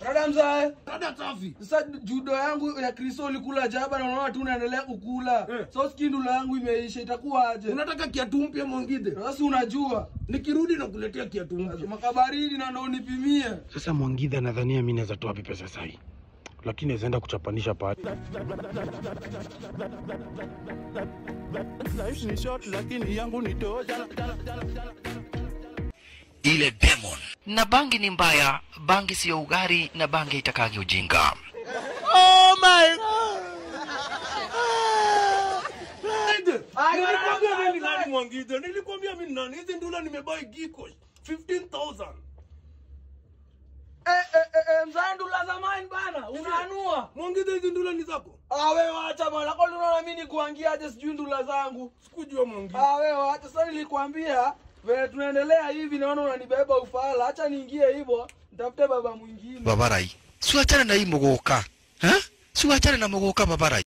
Rada mzae. Rada safi. Sasa judo yangu ya Kristo ulikula jaba na unaona tu unaendelea kukula. So sikindula yangu imeisha, itakuwa aje? Unataka kiatu mpya Mwangide? Sasa unajua. Nikirudi nakuletea kiatu mpya. Makabaridi na ndo unipimie. Sasa Mwangide anadhania mimi naweza toa wapi pesa sahi? Lakini naweza enda kuchapanisha pale. Life ni short lakini yangu ni toja. Ile demon. Na bangi ni mbaya, bangi sio ugari na bangi itakagi ujinga. Oh my God. Nilikwambia mimi nani Mwangide? Nilikwambia mimi nani? Hizi ndula nimebuy Giko 15,000. Mzee ndula za mine bana, unaanua. Mwangide hizi ndula ni zako? Ah wewe acha bana, kwa nini unaona mimi nikuangia aje sijui ndula zangu? Sikujua Mwangide. Ah wewe acha, sasa nilikwambia vile tunaendelea hivi naona unanibeba ufala. Acha niingie hivyo, nitafute baba mwingine. Babarai. Siwachane na hii mugoka. Ha? Siwachane na mugoka babarai.